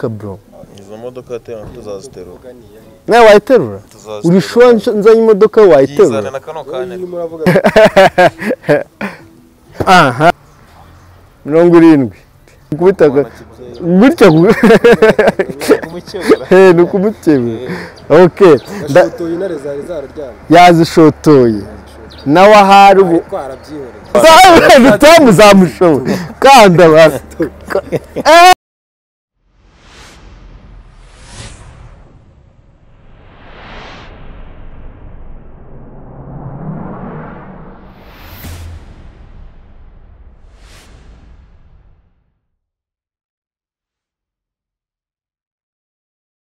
Bro. Izo modoka tuzaziterura. Nawe wayiterura? Uri sure nzanye imodoka wayiterura? Na kano kanya. Aha. 70. Kubitaga gutya eh nukumukebura. Okay. Ndashotoye intare zari zararyamye. Yazishotoye. Nawe ahari ubu twarabyihoreye. Bitamuzamushoboye. Kanda basi.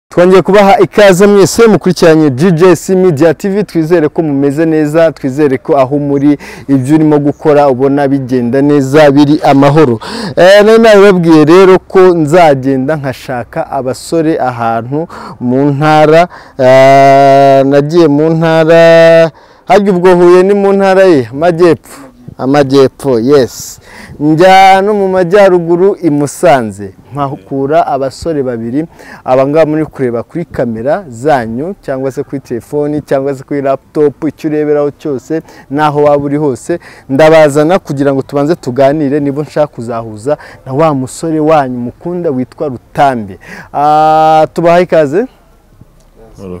Twongeye kubaha ikaze mwese mukurikiranye GJC Media TV, twizere ko mumeze neza, twizere ko aho muri ibyo urimo gukora ubona bigenda neza biri amahoro. Nari nabibabwiye rero ko nzagenda nkashaka abasore ahantu mu ntara, nagiye mu ntara harya ubwo Huye ni mu ntara ye Amajyepfo. Amajyepfo, yes. Njya no mu majyaruguru i Musanze mpakura abasore babiri abangaba muri kureba kuri kamera zanyu cyangwa se kuri telefoni cyangwa se kuri laptop, icyo ureberaho cyose naho waba uri hose ndabazana kugira ngo tubanze tuganire, nibo nshaka kuzahuza na wa musore wanyu mukunda witwa Rutambi. Tubahaye ikaze.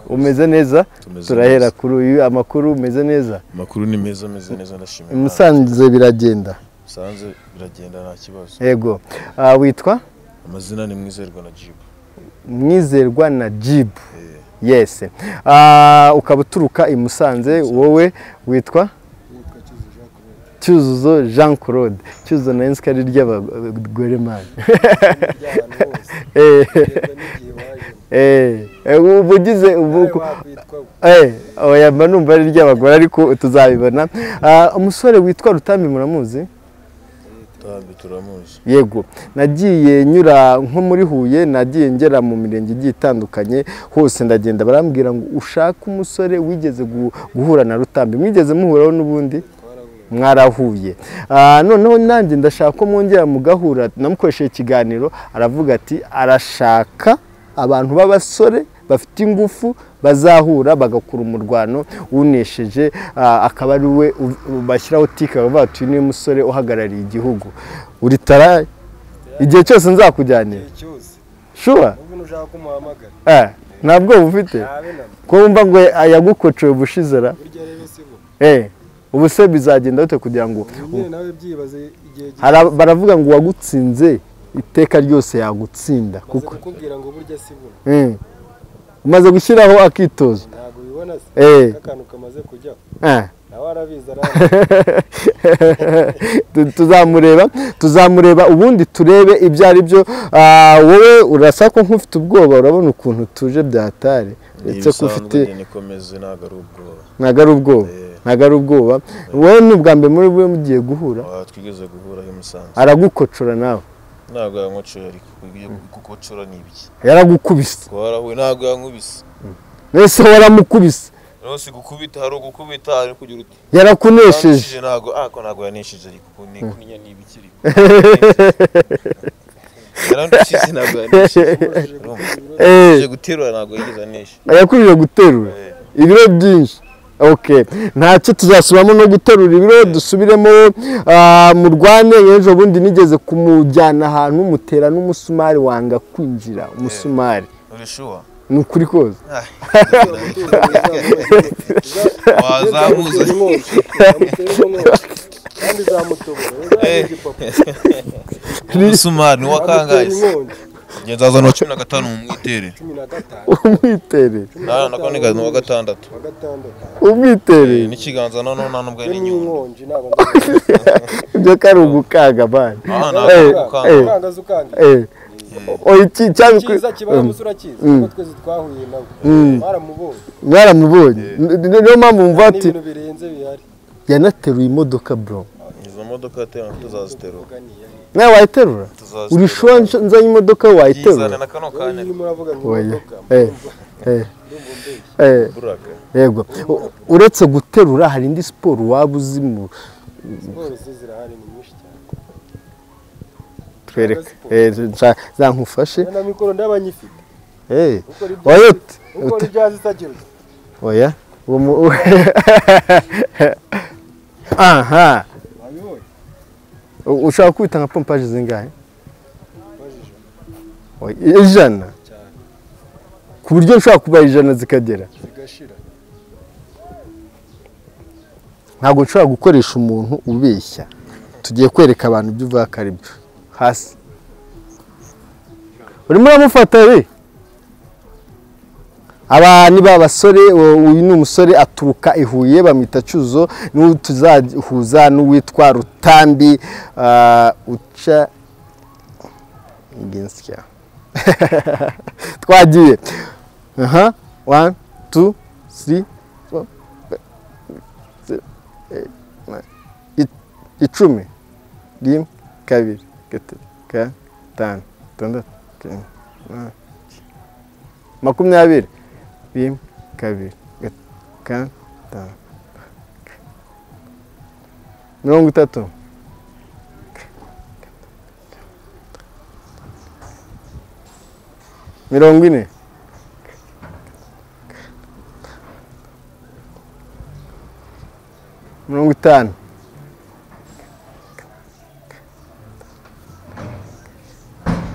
Umeze neza? Turahera kuri uyu amakuru, umeze neza? Amakuru ni meza, meze neza ndashimira. Musanze biragenda. Musanze biragenda nta kibazo. Yego. Witwa? Amazina ni Mwizerwa na Jibu. Mwizerwa na Jibu. Yes. Ukaba uturuka i Musanze, wowe witwa? Cyuzuzo Jean Claude. Cyuzuzo na inskari ry'abagore man. Ubugize ubuko oya mba numva ari ry'abagore ariko tuzabibona. Umusore witwa Rutambi muramuzi? Rutambi turamuzi. Yego. Nagiye nyura nko muri Huye, nagiye ngera mu mirenge igiye itandukanye hose ndagenda barambwira ngo ushaka umusore wigeze guhura na Rutambi. Mwigeze muhuraho n'ubundi? Mwarahuye. Noneho nanjye ndashaka ko mwongera mugahura. Namukoresheje ikiganiro aravuga ati arashaka abantu b'abasore bafite ingufu bazahura bagakura umurwano, unesheje akaba ari we bashyiraho tika bavuga ati ni umusore uhagarariye igihugu. Uri tara igihe cyose nzakujyanira. Sure? Ntabwo ufite ko wumva ngo yagukocoye ubushizera. Ubu se bizagenda bite kugira ngo baravuga ngo wagutsinze iteka ryose yagutsinda, kuko kukubwira ngo burya si buno. Umaze gushyiraho akitozo. Ntago bibona se akantu kamaze kujyaho. Nawe arabiza tuzamureba ubundi turebe ibyo ari byo. Wowe urasa ko nk'ufite ubwoba, urabona ukuntu tuje byatare ndetse ko ufite nikomeze ntago ari ubwoba. Ntago ari ubwoba. Ntago ari ubwoba. Wowe ni ubwa mbere muri bwe mugiye guhura? Twigeze guhura i Musanze. Aragukocora nawe? Ntabwo yankocora, ariko gukocora ni ibiki? Yaragukubise. Twarahuye ntabwo yankubise. Nese waramukubise? Rose gukubita hari ugukubita ari kugira uti. Yarakunesheje. Ntabwo ako ntabwo yanesheje ariko kuninya ni ibiki ariko. Yarandushije ntabwo yanesheje. Guterura ntabwo yigeze anesha. Yakurije guterura ibiro byinshi. Okay, ntacyo tuzasubamo no guterura ibiro, dusubiremo murwane. Ejo bundi nigeze kumujyana ahantu mutera n'umusumari wanga kwinjira. Umusumari uri sure? Ni ukuri koze. Wazamuza kandi zamutobora. Umusumari ni wakangaye. Ngenzaza no 15 umwitere. 15 umwitere. Na nako ni wa gatandatu. Umwitere. N'ikiganza none nubwo ari inkonji ntabwo ibyo kari ugukaga bana. Ukanga zukanga. Oyi cyiza kibaye umusura cyiza kuko twese twahuye nawe. Baramubonye. Mwaramubonye. Niyo mpamvu mva ati ibintu birenze bihari. Yanateruye imodoka bro. Izo modoka tuzaziterura. Nawe wayiterura? Uri sure nzanye imodoka wayiterura? Na kano kanya. Yego. Uretse guterura hari indi siporo waba uzi mu siporo zirahari ni nyinshi cyane. Twereke. Za nkufashe. Na mikoro ndabanyifite. Oya. Ukora ibyazi itagira. Oya. Aha. Ushaka kwita nka pompage zingahe? Oya, 100. Ku buryo ushaka kuba 100 zikagera. Zigashira. Ntabwo nshobora gukoresha umuntu ubeshya. Tugiye kwereka abantu ibyo uvuga ko ari byo. Hasi. Urimo uramufata we? Aba ni ba basore, uyu ni umusore aturuka i Huye bamwita Cyuzo, n'uwo tuzahuza n'uwitwa Rutambi uca nginsya. Twagiye. Aha, 1 2 3 4 5 10 1 2 3 4 5 6 7 20 1 2 3 4 5 30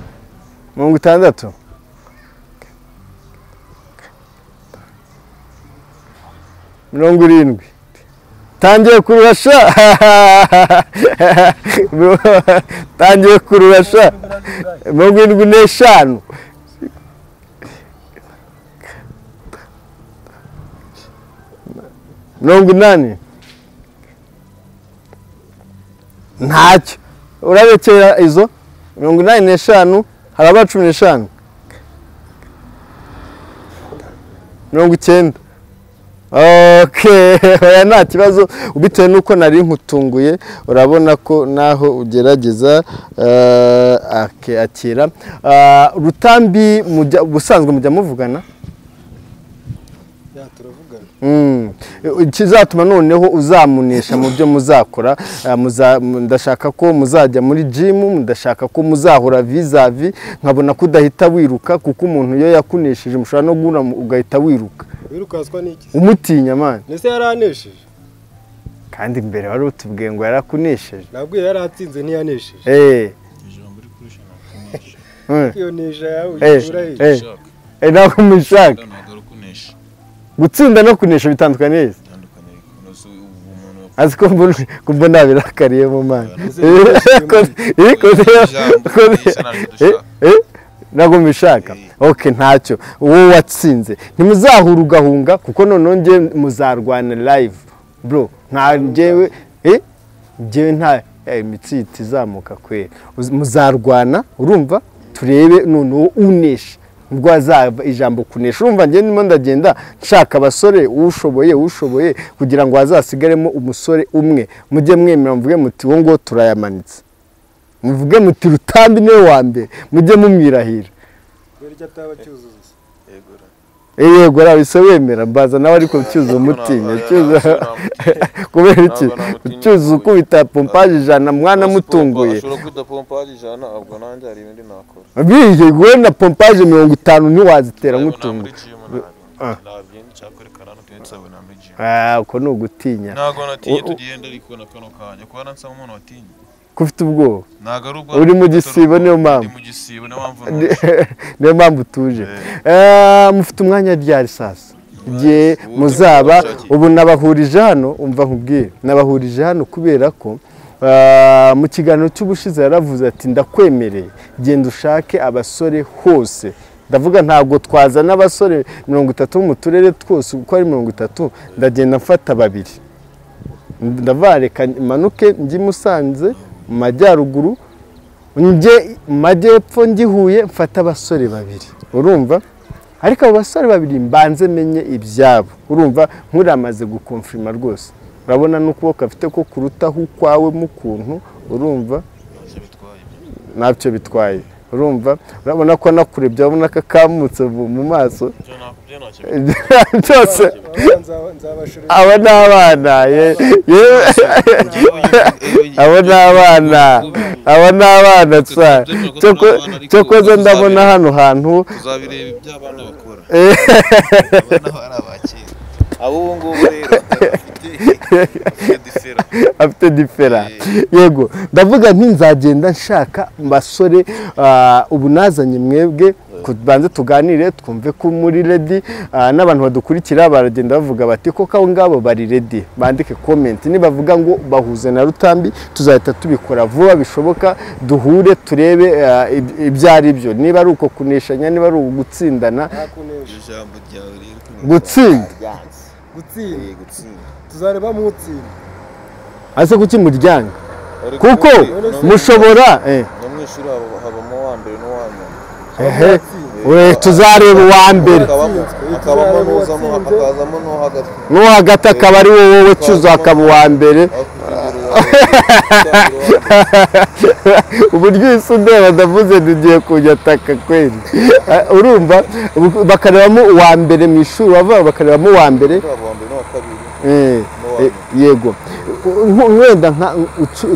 40 50 60 70 tangiye kururasha. Tangiye kururasha. 75 80 ntacyo urabekera izo 85 haraba 15 90. Okay, oya nta kibazo ubitewe nuko nari nkutunguye urabona ko naho ugerageza akira. Rutambi ubusanzwe mujya muvugana? Ya turavugana. Ikizatuma noneho uzamunesha mu byo muzakora, ndashaka ko muzajya muri gym, ndashaka ko muzahura vis-a-vis, nkabona ko udahita wiruka kuko umuntu iyo yakunesheje mushobora no guhura ugahita wiruka. Wirukazwa n'iki? Umutinya man. Nese yaranesheje. Kandi mbere wari utubwiye ngo yarakunesheje. Nabwo yaratsinze ntiyanesheje. Ijambo uri kurusha nakunesha. Iyo nesha yawe uyikura he? Ntabwo mubishaka. Gutsinda no kunesha bitandukanye neza. Azi ko mbona birakariye mu mana. Ntabwo mbishaka. Okay, ntacyo. Wowe watsinze ntimuzahura ugahunga kuko noneho nge muzarwana live bro. Nta ngewe ngewe nta imitsi itizamuka kwera. Muzarwana urumva turebe noneho unesha. Ubwo azaba ijambo kunesha. Urumva nge ndimo ndagenda nshaka abasore ushoboye kugira ngo hazasigaremo umusore umwe. Mujye mwemera mvuge muti wo ngo turayamanitse. Muvuge muti Rutambi niwe wa mbere, mujye mumwirahira. Yego rabise wemera mbaza nawe ariko Cyuzo mutinya Cyuzo kubera iki Cyuzo ukubita pompage 100 mwana mutunguye. Ashobora kwita pompage 100 ubwo nanjye hari ibindi nakora. Biye gwenda pompage 50 ntiwazitera mutunguye. Uko ni ugutinya. Ntago natinye tugenda ariko na kano kanya kuba nansa umuntu watinye. Kufite ubwoba uri mu gisibo niyo mpamvu niyo mpamvu tuje. Mufite umwanya ryari sasa igihe muzaba ubu nabahurije hano umva nkubwire nabahurije hano kubera ko mu kiganiro cy'ubushize yaravuze ati ndakwemereye genda ushake abasore hose. Ndavuga ntabwo twazana abasore 30 mu turere twose uko ari 30 ndagenda mfata babiri ndavareka manuke njye Musanze mu majyaruguru njye majyepfo ngihuye mfata abasore babiri urumva. Ariko abo basore babiri mbanze menye ibyabo urumva nkuramaze gukonfirma rwose. Urabona n'ukuboko afite ko kurutaho ukwawe mukuntu urumva ntabyo bitwaye urumva. Urabona ko nakurebye urabona ko akamutse mu maso byose. Aba ni abana aba ni abana Aba ni abana tsa. Cyokoze ndabona hano hantu tuzabireba ibyo abana bakora. Abana bari abakera. Abo ubu ngubu rero afite difera. Yego, ndavuga nti nzagenda nshaka basore ubu nazanye mwebwe kubanze tuganire twumve ko muri ready, n'abantu badukurikira baragenda bavuga bati ko kawo ngabo bari ready, bandike comment nibavuga ngo bahuze na Rutambi tuzahita tubikora vuba bishoboka, duhure turebe ibyo ari byo, niba ari uko kuneshanya, niba ari ugutsindana. Gutsinda gutsinda tuzareba mutsinda. Ase kuki muryanga kuko mushobora no mwishuri habamo wa mbere no wa nyuma. We tuzareba uwa mbere akabamo n'uzamo akazamo no hagati no hagati akaba ari wowe cyuzo akaba uwa mbere. Uburyo isundeba ndavuze ngiye kujya ataka kweli. Urumva bakarebamo uwa mbere mu ishuri, bavuga bakarebamo uwa mbere yego. Wenda nka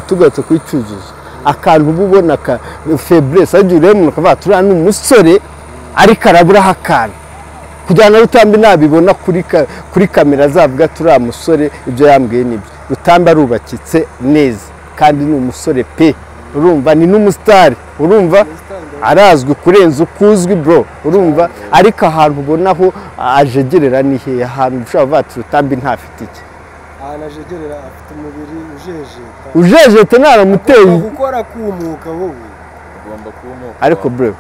tugatse kuri Cyuzuzo akantu ububona ka faiblesse agiye ureba ukavuga turiya ni umusore ariko araburaho akantu kugira ngo Rutambi nabibona kuri kamera azavuga turiya musore ibyo yambwiye nibyo. Rutambi arubakitse neza kandi ni umusore pe, urumva ni n'umusitari, urumva arazwi kurenza uko uzwi bro, urumva ariko ahantu ubonaho ajegerera ni he ahantu ushobora kuvuga ati Rutambi ntafite iki ahantu ajegerera afite umubiri ujejeta ujejeta naramuteye gukora kumuka wowe ugomba kumuka ariko bro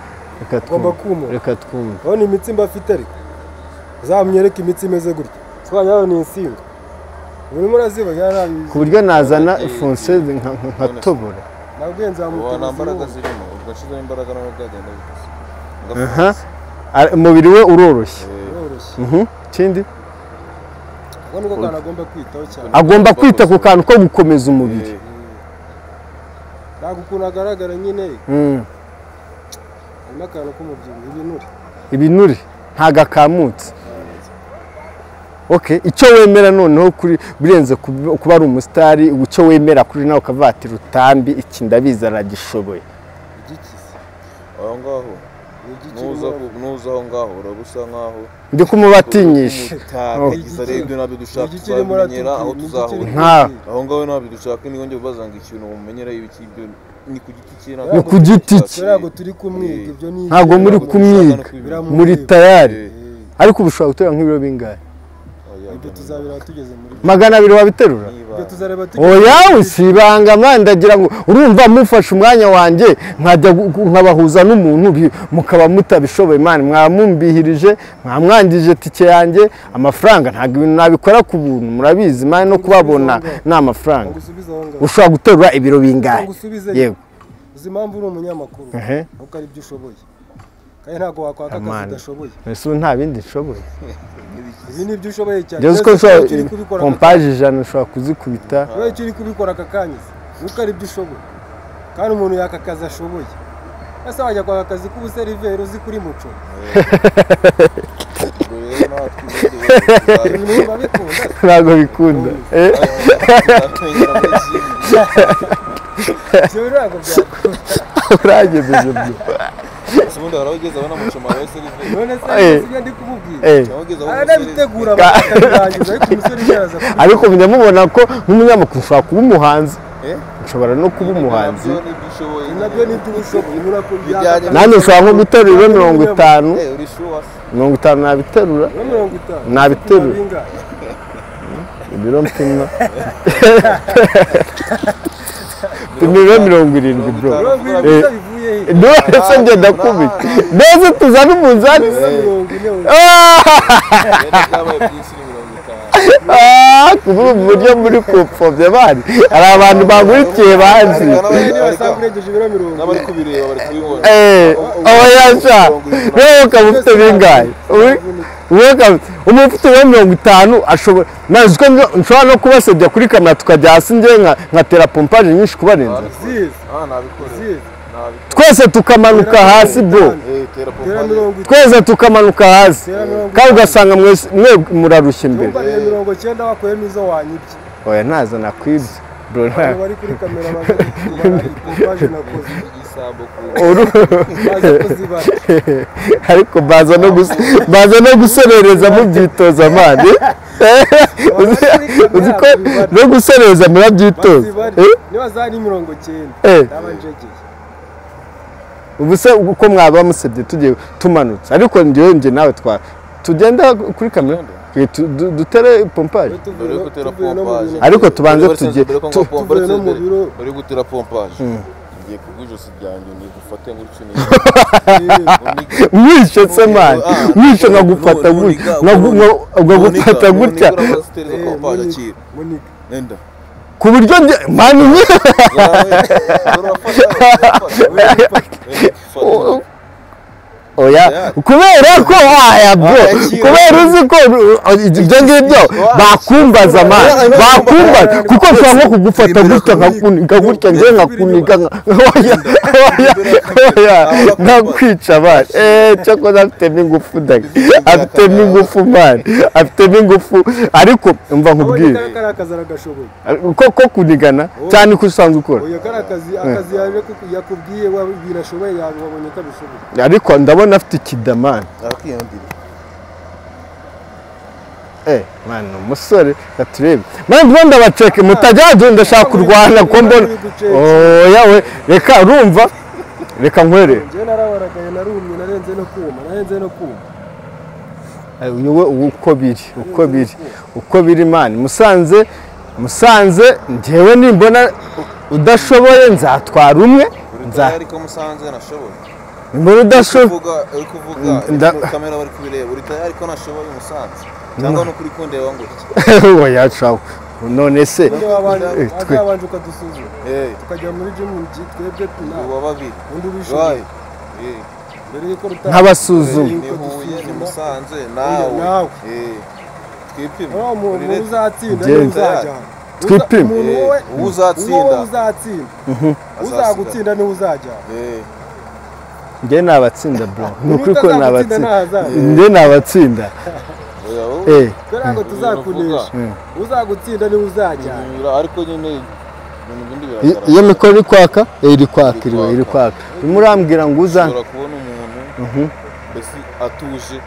reka twumve urabona imitsi mba afite ariko uzamwereke imitsi imeze gutya twajyaho ni insinga urimo uraziba ku buryo nazana fonse nkatobora nabwo nzamutera imbaraga zirimo ugashizaho imbaraga nawe byagenda bikase. Umubiri we uroroshye. Kindi agomba kwitaho cyane, agomba kwita ku kantu ko gukomeza umubiri. Ntabwo ukuntu agaragara nyine harimo akantu k'umubyibuho, ibinure ibinure ntago akamutse. Okay, icyo wemera noneho kuri birenze kuba ari umusitari, icyo wemera kuri nawe ukavuga ati Rutambi iki ndabizi aragishoboye. Aho ngaho nuza aho ngaho urabusa nkaho ndi kumubatinyisha ibyo nabyo dushaka tuzamenyera aho tuzahura aho ngaho nabyo dushaka niyo ngiye bazanga ikintu mumenyera ibiki ibyo ni ku giti cye ni ku giti cye ntabwo turi kumwiga ibyo ni ntabwo muri kumwiga muri tayari. Ariko ubushobora guterura nk'ibiro bingahe? Ibyo tuzabira tugeze muri 200 wabiterura. Oya usibanga mwana ndagira ngo urumva mufashe umwanya wanjye nkajya nkabahuza n'umuntu mukaba mutabishoboye mwana mwamumbihirije mwamwangije tike yanjye amafaranga ntabwo ibintu nabikora ku buntu murabizi mwana no kubabona ni amafaranga. Ushobora guterura ibiro bingahe? Yego uzi impamvu uri umunyamakuru uko ari byo ushoboye kandi ntabwo wakwaka akazi udashoboye. Ese nta bindi nshoboye? Ibi ni ibyo ushoboye cyane. Jye uko nshobora pompaje 100 ushobora kuzikubita. Wowe icyo uri kubikora aka kanya nuko ari ibyo ushoboye kandi umuntu yaka akazi ashoboye. Ese wajya kwaka akazi k'ubuseriveri uzi kuri muco? Ntabwo bikunda. Uragejeje byo. Ubundi hari ugeze abona mucoma wa seriveri. None se sibyo ndi kumubwira. Arabitegura bakabirangiza ariko umusore yaraza. Ariko mujya ko nk'umunyamakuru ushobora kuba umuhanzi. Nshobora no kuba umuhanzi. Nabyo ni ibyo. Nanjye ushobora nko guterura ibiro 50. 50 nabiterura. Nabiterura. Ibiro mpima. Ibiro 70 bro. None ngenda kubika. Neze tuzana umunzani. Kubura uburyo muri kupfobya bari. Hari abantu bagurikiye banzi. N'abari kubireba bari kubibona. Oya sha. Wewe ukaba ufite bingahe? Wewe umuntu ufite 50 ashobora naziko nshobora no kubasebya kuri kamera tukajya hasi nge nkatera pompaje nyinshi kubarenza. Twese tukamanuka hasi bro. Twese tukamanuka hasi. Kandi ugasanga mwe murarushye imbere. 90 wakuyemo izo wanyibye. Oya ntazo nakwibye. Bro, Abantu bari kuri kamera baza kubara ipompaje nakoze. Igisambo ku Baza kuzibara. Ariko baza no guserereza mubyitoza man. Uzi ko no guserereza murabyitoza. Niba zari 90 ndaba njegeye. Ubu se uko mwaba musebye tugiye tumanutse, ariko njye nawe twa tugenda kuri kamera dutere pompage. Ariko tubanze tujye uri gutera pompage. Ngiye kugwijosi ryanjye ni gufate ngutyo ni mwishe se man, mwishe nkagufata nkagufata gutya ku buryo man oya kubera ko aya bro, kubera uzi ko ibyo ngibyo bakumbaza man, bakumbaza kuko nshobora nko kugufata gutya nkakuniga gutya njye nkakuniga oya nkakwica man. Cyakoze afitemo ingufu da, afitemo ingufu man, afitemo ingufu. Ariko umva nkubwire ko kunigana cyane ko usanzwe ukora. Oya karakazi akazi yaje yakubwiye birashoboye yabonye ko abishoboye. Ariko ndabona afite ikidamani. Man, umusore gaturebe. Man, ndabona baceke mutajya ndashaka kurwana ko mbona. Oya we, reka urumva. Reka nkwere. Njye narabaragaye narumye narenze no kuma, narenze no kuma. Uyu uko biri man. Musanze njyewe nimbona udashoboye nzatwara umwe. Ariko Musanze nashoboye. Mbona udashoboye uvuga kamera bari kubireba uri tayari ko nashoboye Musanze cyangwa no kuri kundeba ngutya. Oya shawo none se twabanje ukadusuzuma tukajya muri gym twebwe uba babiri undi ubishoboye nk'abasuzuma ni Huye ni Musanze nawe twipime umuntu uzatsinda uzajyana twipime uzatsinda uzagutsinda ni uzajyana. Njye nabatsinda bro, nukuri ko nabatsinda. Njye nabatsinda. Ntabwo tuzakunesha. Uzagutsinda ni uzajyana. Ariko nyine ibintu bindi biragaragara. Iyo mikoro iri kwaka, iri kwaka, iri kwaka. Murambwira ngo uza ushobora kubona umuntu mbese atuje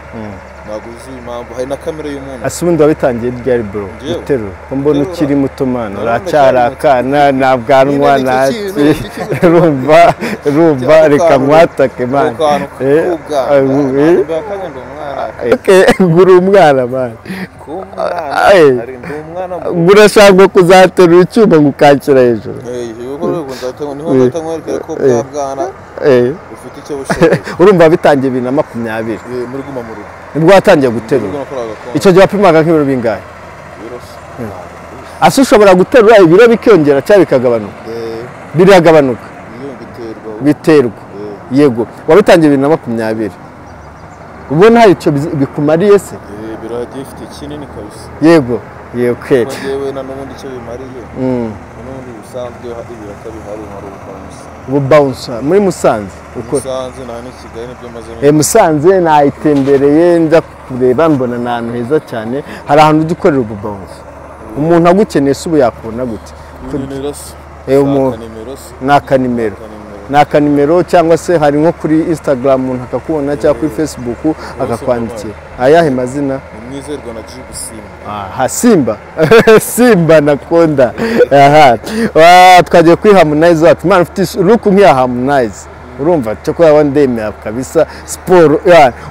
ntabwo uzi impamvu hari na kamera y'umuntu. Ase ubundi wabitangiye ryari bro? Guterura ko mbona ukiri muto man, uracyari nta bwanwa nta rumva reka nkwatake man. Nguri umwana man. Urashaka kuzaterura icyuma ngo ukakira hejuru. Urumva bitangiye 2020 muri guma mu rugo nibwo watangiye guterura. Icyo gihe wapimaga nk'ibiro bingahe? Ase ushobora guterura ibiro bikiyongera cyangwa bikagabanuka? Biragabanuka biterwa. Yego wabitangiye 2020 ubona hari icyo bikumariye se? Biragifite kinini kabisa. Yego okay. Ngewe na n'ubundi icyo bimariye n'ubundi bisanzwe ibiraka bihari nkora ububounce. Ububounce muri Musanze uko Musanze na ni Kigali nibyo maze. Musanze nayitembereye nza kureba mbona ni ahantu heza cyane. Hari ahantu ujya ukorera ububounce umuntu agukeneye se ubu yakubona gute? Ni akanimero cyangwa se hari nko kuri Instagram umuntu akakubona cyangwa kuri Facebook akakwandikira. Ayahe mazina? Mwizerwa na Jibu Simba. Aha Simba. Simba nakonda. Aha. Twagiye kuri Harmonize wacu. Man ufite look nk'iya Harmonize. Urumva cyo ko yabandemera kabisa siporo.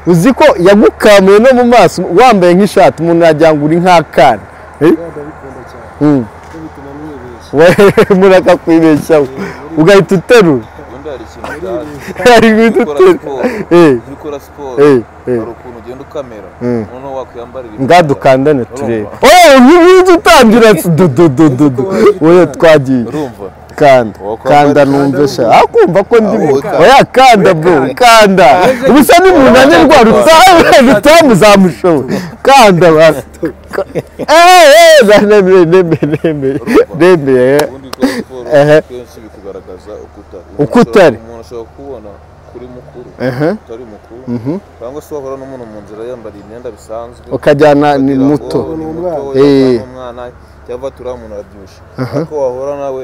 Uzi ko yagukamuye no mu maso wambaye nk'ishati umuntu yagira ngo uri nk'akana. Ndabikunda cyane. Bituma mwibeshya. Muraka kwibeshya. Ugahita uterura. Hari ukora siporo hari ukuntu ugenda ukamera noneho wakwiyambarira ngadukandane turebe. Oya ntibizi utangira dudududu oya twagiye kanda kanda numve sha akumva ko ndimo oya kanda bro kanda ubusa n'umunanirwa rutamuzamushoboye kanda basi nemeye kenshi bikugaragaza ukutari umuntu ashobora kubona uri mukuru utari mukuru cyangwa se wahura n'umuntu mu nzira yambara imyenda bisanzwe ukajyana ni muto umwana cyangwa turiya umuntu arabyibushye ariko wahura nawe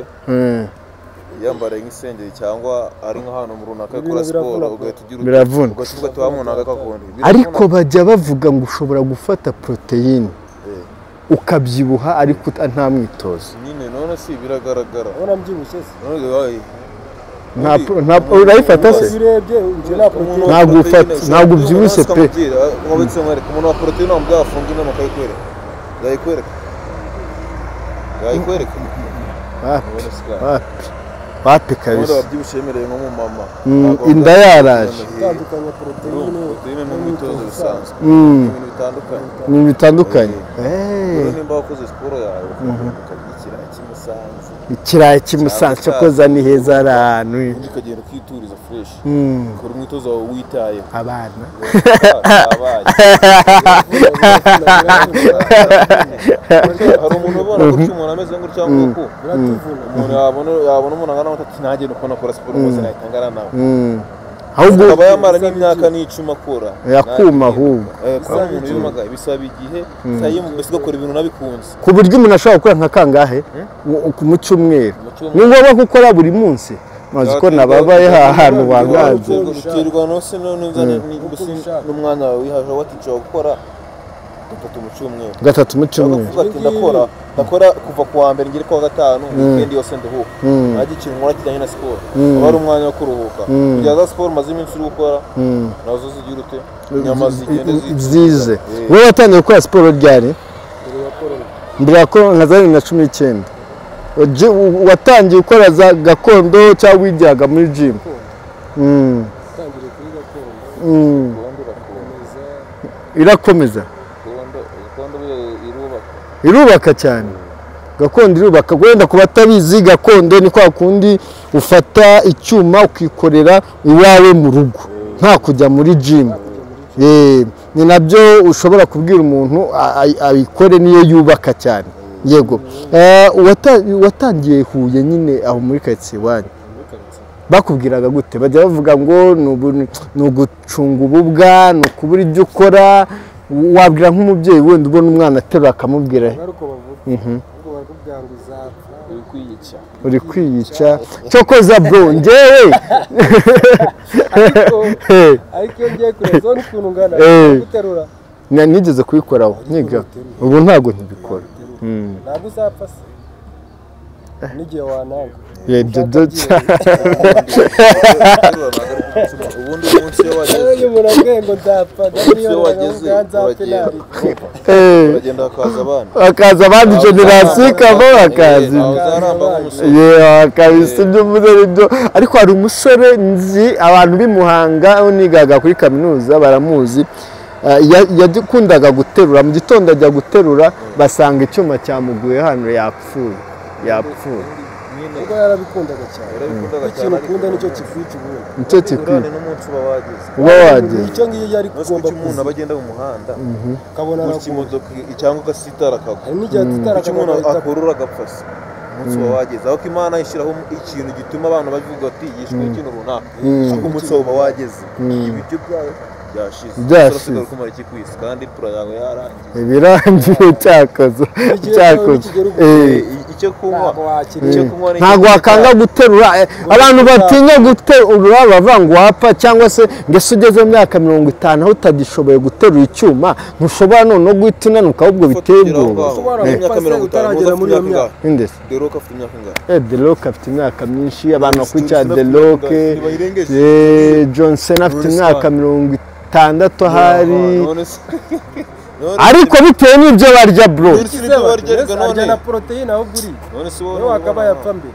yambara nk'isengeri cyangwa ari nk'ahantu mu runaka akora siporo ugahita ugira biravuna ugavuga ati wa muntu agakunda. Ariko bajya bavuga ngo ushobora gufata poroteyine ukabyibuha ariko nta mwitozo nyine. None si biragaragara ubona mbyibushye se nta urayifata se ntabwo ufata ntabwo ubyibushye pe. Umuntu wa poroteyine wamubwira afunga inama akayikwereka yayikwereka wapi kabisa. Wabyibushye yemereye nko mu mama inda yaraje. Itandukanye poroteyine n'imyitozo bisanzwe ibintu bitandukanye ni bitandukanye. Nimba wakoze siporo yawe ukarya ikirayi cy'imusanze ikirayi cy'imusanze cyokoza ni heza ari ahantu ukagenda ukituriza fresh ukora umwitozo wawe witayeho abana hari umuntu ubona gutya umuntu ameze gutya nguku umuntu yabona umuntu angana ati nanjye nuko nakora siporo rwose nahita angana nawe ahubwo akaba yamara n'imyaka n'icumi akora yakuma ahubwo kuba umuntu yumagaye bisaba igihe mbese ugakora ibintu nabikunze ku buryo umuntu ashobora gukora nka kangahe mu cyumweru ni ngombwa gukora buri munsi maze ko nababaye ahantu wanganze biterwa n'umwanya wawe wihaje watica gukora gatatu mu cyumweru gatatu mu cyumweru ndakora kuva ku wa mbere ngere ku wa gatanu weekend yose nduhuka najya ikintu nkora kijyanye na siporo aba ari umwanya wo kuruhuka kujya za siporo maze iminsi uri gukora nazo zigira ute inyama zigende zize. Wowe watangiye gukora siporo ryari? Mbere ya korona nka za 2019. Watangiye gukora za gakondo cyangwa wigiraga muri gym? Watangiriye kuri gakondo irakomeza irubaka cyane. Gakondo irubaka. Wenda ku batabizi gakondo ni kwa kundi ufata icyuma ukikorera iwawe mu rugo nta kujya muri gym. Ni nabyo ushobora kubwira umuntu abikore niyo yubaka cyane. Yego watangiye Huye nyine aho muri karitsiye iwanyu bakubwiraga gute? Bajya bavuga ngo ni ugucunga ububwa, ni ukubura ibyo ukora. Wabwira nk'umubyeyi wenda ubona umwana aterura akamubwira uri kwiyica cyokoza bro njyewe ariko iyo ngiye kureba zone ukuntu ungana guterura nigeze kubikoraho nyiga ubu ntabwo ntibikora ntabwo uzapfa se n'igihe wananga ibyo byo ubundi umunsi iyo wageze ngo nzapfa uragenda hakaza abandi hakaza abandi generasiyo ikava hakaza kabisa ibyo mvuze nibyo. Ariko hari umusore nzi abantu b'i Muhanga nigaga kuri kaminuza baramuzi yakundaga guterura mu gitondo ajya guterura basanga icyuma cyamuguye hano yapfuye kuko yarabikundaga cyane. Ikintu ukunda nicyo kikwica ubundi nicyo kikwica n'umunsi uba wageze icyo ngiyo yari kugomba kuza umuntu aba agenda mu muhanda ukabona imodoka cyangwa ugasitara akagwa hari n'igihe atitara akagwa umuntu akurura agapfa se umunsi uba wageze aho Imana ishyiraho ikintu gituma abantu bavuga ati yishwe ikintu runaka ariko umunsi uba wageze ibiryo byawe byashize kumara iki ku isi kandi pura yawe yarangiye ibirangiye cyakoze icyo kunywa ntabwo wakanga guterura. Abantu batinya guterura bavuga ngo wapfa cyangwa se ngo ugeze mu myaka 50 aho utagishoboye guterura icyuma ntushobora noneho guhita unanuka ahubwo biteye ubwoba. The Rock afite imyaka ingahe? The Rock afite imyaka myinshi abantu bakurikira The Rock. Johnson afite imyaka 60 ahari ariko bitewe n'ibyo barya bro arya na poroteyine aho uri niwe wakabaye apfa mbere.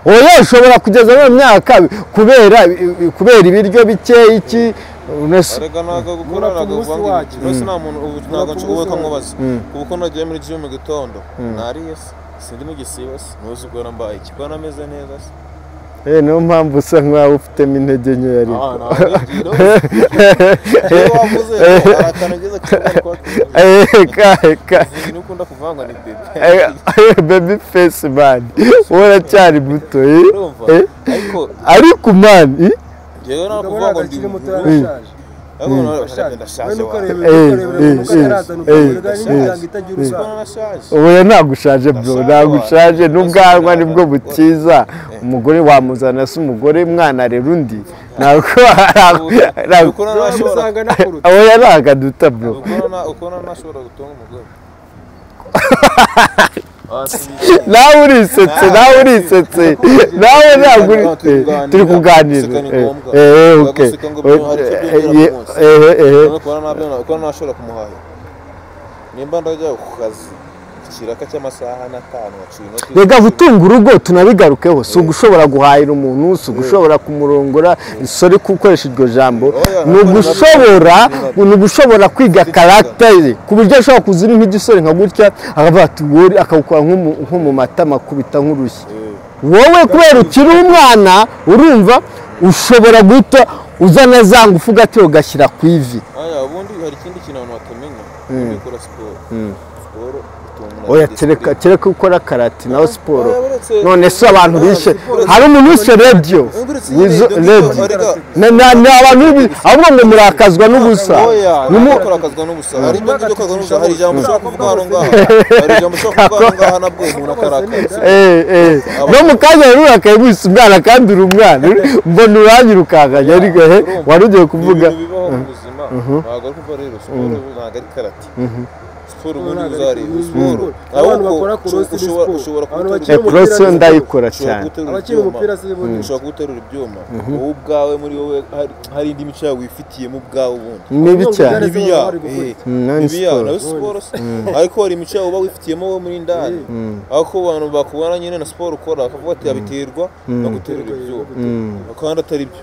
Oya ushobora kugeza muri myaka kubera ibiryo bike iki arega ntabwo gukora ntabwo uvanga ibyo nta muntu ntabwo nshobora nkubaza kuko nagiye muri gym mu gitondo nariye se sindi mu gisibo se ntuzi ubwo nambaye iki ko nameze neza se. Niyo mpamvu usa nkaho ufitemo intege nkeya ariko baby face man wowe uracyari muto ariko man Njyewe ntabwo Ukabona kuvuga ngo ndi akiri muto mukuru. yarashaje. Ariko Ashaje. ndashaje We wa. nuko urebera umuntu atarazana ukabona n'imiryango itagira Ubona ubwanwa. nashaje. Oya ntabwo ushaje bro, Ndashaje ntabwo wa. ushaje n'ubwanwa nibwo bukiza. Eh. Umugore wamuzana se umugore mwana arera undi ntabwo Uko nashobora Usanga nakuruta. oya ntabwo aduta bro. uko nashobora gutunga umugore. Nawe urisetse, nawe urisetse, nawe ntabwo uri turi kuganira. Guseka ni ngombwa. Okay. Guseka ngo hari icyo byongera ku munsi. Uko nashobora kumuhahira. Nimba ndajya ku kazi ikiraka cy'amasaha n'atanu waciye inoti. Rega gutunga urugo tunabigarukeho, si ugushobora guhahira umuntu, si ugushobora kumurongora, sorry gukoresha iryo jambo, Oya, ni ugushobora ni ugushobora kwiga caractère ye ku buryo ashobora kuza uri nk'igisore nka gutya akavuga ati wowe, akawukora nko mu matama akubita nk'urushyi. Wowe kubera ukiri umwana urumva ushobora guhita uzana za ngufu gato ugashyira ku ivi. Aya ubundi hari ikindi kintu abantu batamenya. Ubundi gukora siporo. Siporo ituma umuntu Oya agira kereka discipline. kereka ukora karate naho siporo. Oya, uretse- None se abantu bishe hari umuntu wishe radiyo Uretse nyine wizo ibyo ngibyo, radiyo arega- ni abantu ahubwo ngo murakazwa n'ubusa. Oya, Numu- ntabwo kurakazwa n'ubusa. Hari ibyo ngibyo kurakazwa n'ubusa. Hari ijambo ushobora kuvuga hano ngaha. Hari ijambo ushobora kuvuga hano ngaha nabwo umuntu akarakara. No mu kanya rero urakaye wise umwana kandi uri umwana mbona uranyirukankanya ariko wari ugiye kuvuga. Ibintu bibaho mu buzima. Ntabwo ari kuvuga rero siporo ntabwo ari karate. Siporo ubundi Ntabwo ari uzareba siporo. siporo. Abantu Ahubwo bakora cross ni ushobora siporo. ushobora Abantu guterura bakina Cross umupira ni ndayikora ushobora cyane. guterura Abakina ibyuma. umupira si bo. Ushobora guterura ibyuma. Wowe ubwawe muri wowe hari indi mico yawe wifitiyemo ubwawe ubundi. Mibi cyane. Mibi yawe. Nayo ni Mibi yawe siporo. nawe siporo se. Ariko hari imico yawe uba wifitiyemo wowe muri ndani. Ariko abantu bakubona nyine na siporo ukora bakavuga ati yabiterwa no guterura ibyuma. Kandi atari byo.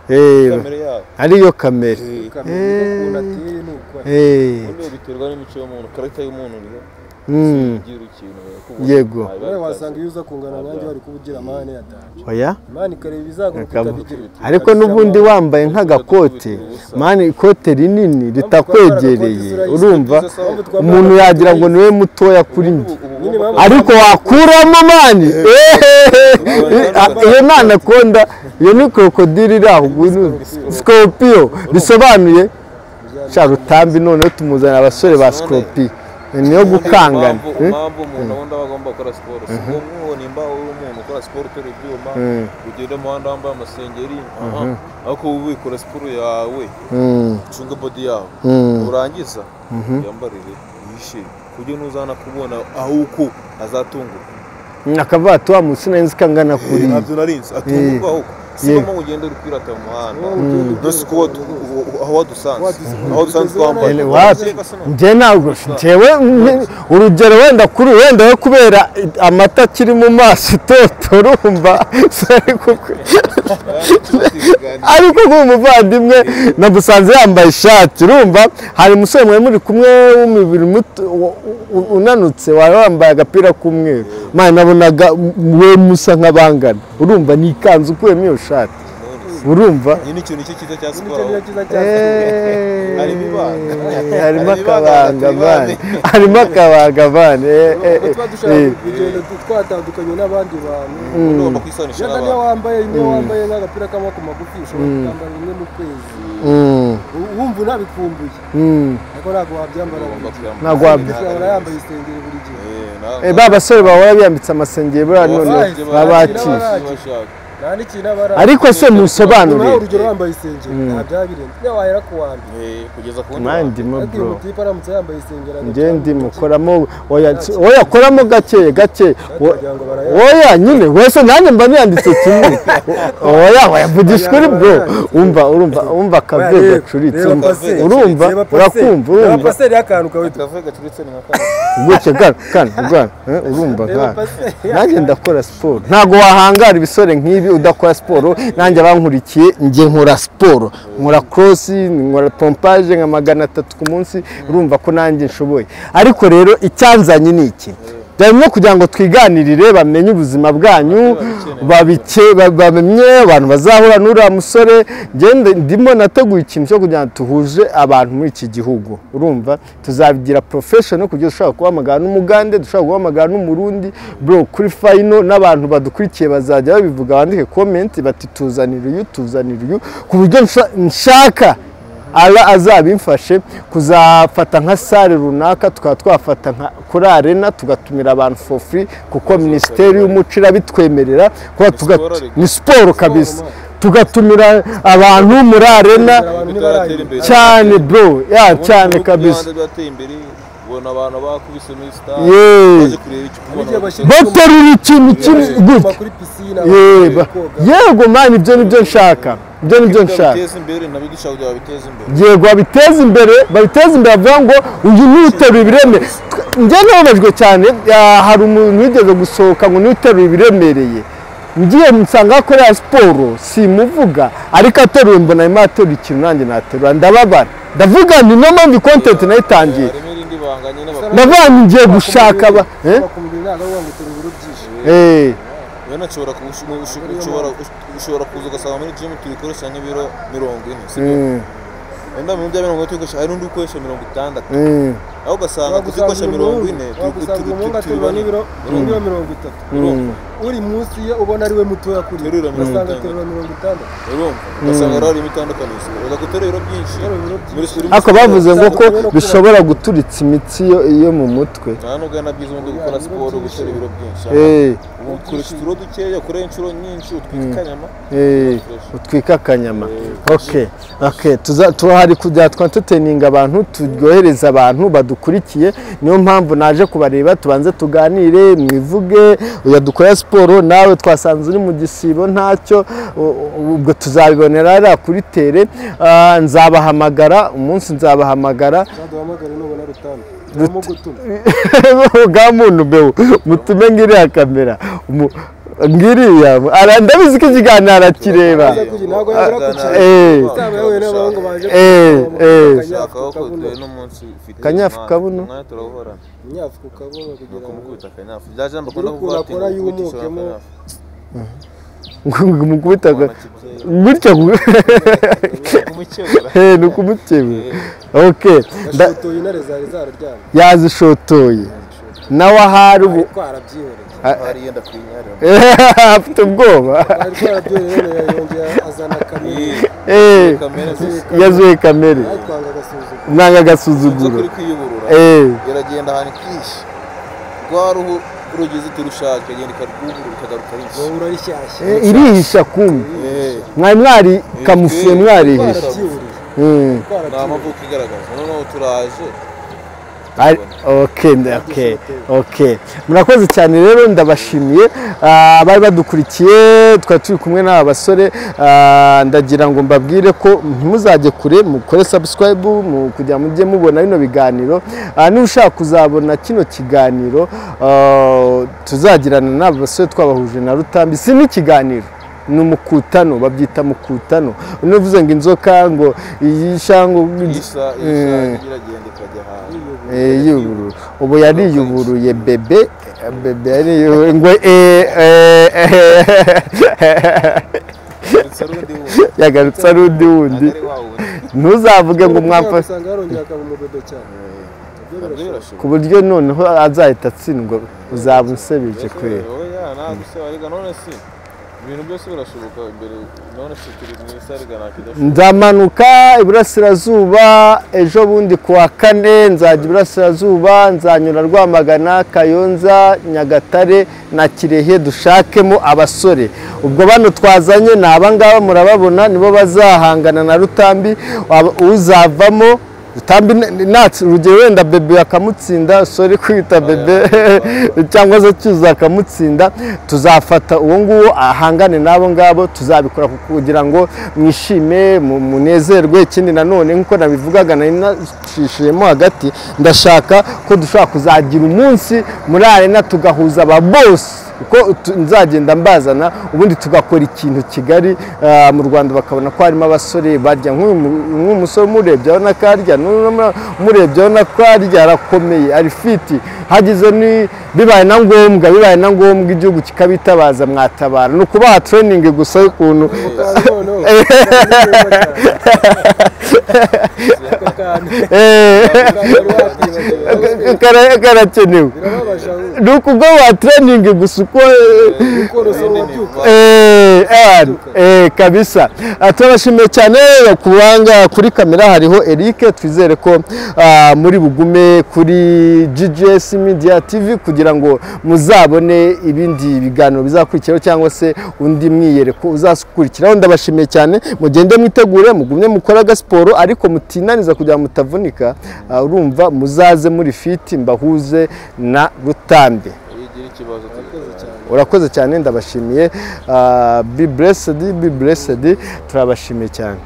Kamere yawe. Ariyo kamere. Ukamenya ukuntu ateye n'uko ari. Ubundi biterwa n'imico y'umuntu, karagita y'umuntu niyo. Ugira ikintu bakubona. Yego. Nawe wasanga iyo uza kungana nanjye wari kuba ugira amahane yatanje. Oya. Imana ikareba ibizaguruka ikabigira. Ariko n'ubundi wambaye nk'agakote mani ikote rinini ritakwegereye urumva umuntu yagira ngo niwe mutoya kuri njye, ariko wakuramo mani iyo ni anaconda, iyo ni krokodili iri aho scorpio bisobanuye sha Rutambi. Noneho tumuzanira abasore ba scorpio niyo gukangana. Impamvu umuntu ubundi aba agomba gukora siporo si ngombwa ngo nimba uri umuntu ukora siporo uterura ibyuma ugenda mu muhanda wambaye amasengeri, aha ariko wowe wikora siporo yawe, ucunge body yawe, urangiza yambarire yishe kuburyo ntuzana kubona aho uko azatungurwa. Akavuga ati wa munsi nari nzi ko angana kuriya. Ntabyo narinzi atungurwa ahubwo si ngombwa ngo ugende uri kwirata mu muhanda dore ko aho wadusanze aho dusanze twambaye. Wapi, njye ntabwo njyewe urugero wenda kuri wenda we kubera amata akiri mu maso itoto urumva ariko nk'uwo muvandimwe namusanze yambaye ishati urumva hari umusore mwari muri kumwe w'umubiri muto unanutse wari wambaye agapira k'umweru mani nabonaga we musa nk'abangana urumva ni ikanzu ukuyemo iyo shati urumva. Nyine ikintu nicyo cyiza cya Nicyo siporo. niyo cyiza cya siporo. Harimo ibanga. Harimo Harimo akabanga ibanga, mani, harimo akabanga mani. Ubwo tuba dushaka kugenda twatandukanye n'abandi bantu. Ugomba kwisanisha Yenda niyo n'abantu. wambaye niyo wambaye nk'agapira k'amaboko magufi ushobora kukambara rimwe mu kwezi wumva unabikumbuye ariko ntabwo wabyambara buri gihe. Ntabwo Ahora yambaye isengeri buri gihe. Ba basore bahora biyambitse amasengeri buriya none baba bakije. Nta n'ikintu aba ari. Ariko se Nawe musobanurire urugero wambaye isengeri nta byaba birenze niyo wahera ku wa mbere. Kugeza ku wundi. Mani ndimo Ariko uyu bro mutipe aramutse yambaye isengeri njye agaca ndimo koramo oya oya koramo gake gake wagira ngo barayambara. Oya nyine wese nanjye mba niyanditse kimwe oya oya vugisha ukuri bro umva urumva umva akave gacuritse Reba pase. urumva Reba pase. urakumva Reba urumva paseri y'akantu kawe Akave gacuritse ni nka kane. gutya gana gana gana urumva Reba gana pase. Nanjye ndakora siporo ntabwo wahangara ibisore nk'ibi udakora siporo. Nanjye abankurikiye njye nkora siporo, nkora cross, nkora pompage nka 300 ku munsi urumva ko nanjye nshoboye. Ariko rero icyanzanye ni iki? Byarimo kugira ngo twiganirire bamenye ubuzima bwanyu, bamenye abantu bazahura n'uriya musore. Ngende ndimo nateguye ikintu cyo kugira ngo tuhuze abantu muri iki gihugu, urumva tuzabigira professional kugira ushobora guhamagara n'umugande, dushobora guhamagara n'umurundi bro kuri final, n'abantu badukurikiye bazajya babivuga bandike comment bati tuzanira uyu, tuzanira uyu, ku buryo nshaka ala azabimfashe kuzafata nka sale runaka, tukaba twafata nka kuri arena tugatumira abantu for free, kuko minisiteri y'umuco irabitwemerera kuba ni siporo kabisa, tugatumira abantu muri arena cyane bro, ya cyane kabisa. Baterura ikintu kimwe gutya, yego man, ibyo nibyo nshaka, ibyo nibyo nshaka. Yego babiteza imbere, babiteza imbere, bavuga ngo uyu ni uterura ibireme. Njye nababajwe cyane, hari umuntu wigeze gusohoka ngo ni uterura ibiremereye, ngiye nsanga akorera siporo simuvuga, ariko ateruye mbona arimo aterura ikintu nanjye naterura, ndababara, ndavuga ni no mpamvu content nayitangiye, ndavuga ngiye gushaka aba ushobora kuza ugasanga muri gym tubikoresha nk'ibiro 40, sibyo? Wenda mu bya 40 tubikoresha, hari n'undi ukoresha 60, aho ugasanga kuzikoresha 40 turi n'ibiro 30, uri munsi ye ubona ari we mutoya kuri ugasanga aterura 60, urumva ugasanga rari imitandukanizo, ugaterura ibiro byinshi. Ako bavuze ngo ko bishobora guturitsa imitsi yo mu mutwe. Nta nubwo na byiza mu gukora siporo guterura ibiro byinshi, ukoresha uturo dukeya, ukora inshuro nyinshi, utwika akanyama, utwika akanyama. Okay, okay, tuhari kujya twentertaining abantu, turyohereza abantu badukurikiye, niyo mpamvu naje kubareba, tubanze tuganire, mwivuge uya dukora siporo nawe twasanze uri mu gisibo ntacyo, ubwo tuzabibonera ari kuri tere. Nzabahamagara umunsi, nzabahamagara gamuntu mutume ngiriya kamera ngiriya, ndabizi ko ikiganiro arakireba. Kanyafu kabuno mukubita gutya ni ukumukebura. Okay, yazishotoye nawe ahari ubu afite ubwoba, yazuye kamere, mwanga agasuzuguro, iragenda ahantu ikishe rwa ruhu rugeze turushaka ikagenda ikarwubura ikagaruka ari irihisha kumbi, mwari mwari kamufuye mwarihisha nta mavuko igaragaza. Noneho turaje. Okay, okay, okay. Murakoze cyane rero, ndabashimiye abari badukurikiye, twari turi kumwe n'aba basore. Ndagira ngo mbabwire ko ntimuzajye kure, mukore subscribe kugira mujye mubona bino biganiro. Niba ushaka kuzabona kino kiganiro tuzagirana n'aba basore twabahuje na Rutambi, si n'ikiganiro ni umukutano, babyita mukutano. Unavuze ngo inzoka ngo iyisha ngo isa iragenda ikajya hanze, ubu yariyuburuye bebe, bebe yariyuburuye ngo yagarutse ari undi wundi, ntuzavuge ngo mwamfashe ku buryo noneho azahita atsindwa, uzaba unsebije kwera. Ibintu byose birashoboka imbere, none se turi mu isarga ntakidashoboka. Nzamanuka iburasirazuba ejo bundi kuwa kane, nzajya iburasirazuba, nzanyura Rwamagana, Kayonza, Nyagatare na Kirehe, dushakemo abasore. Ubwo bano twazanye ni aba ngaba murababona, nibo bazahangana na Rutambi, uzavamo Rutambi natsi urugero wenda bebe akamutsinda, sorry kwita bebe cyangwa se cyuza akamutsinda, tuzafata uwo nguwo ahangane nabo ngabo, tuzabikora kugira ngo mwishime munezerwe. Ikindi nanone nkuko nabivugaga nari nacishijemo hagati, ndashaka ko dushobora kuzagira umunsi muri arena tugahuza aba boss Uko nzagenda mbazana, ubundi tugakora ikintu kigari mu Rwanda, bakabona ko harimo abasore barya. Nk'uyu musore umurebye abona ko arya, umurebye abona ko arya, arakomeye, ari fit. Hagize ni bibaye na ngombwa igihugu kikabitabaza, mwatabara. Ni ukubaha training gusa y'ukuntu karakenewe, ni ukubaha training gusa uko kabisa. Turabashimiye cyane. Kubanga kuri kamera hariho Eric, twizere ko muri bugume kuri GGS Media TV kugira ngo muzabone ibindi biganiro bizakurikiraho cyangwa se undi mwiyereko uzakurikiraho. Ndabashimiye cyane, mugende mwitegure, mugumye mukora agasiporo ariko mutinaniza kugira ngo mutavunika. Urumva muzaze muri fit, mbahuze na Rutambi. Urakoze cyane, ndabashimiye. Be blessed, be blessed, turabashimiye cyane.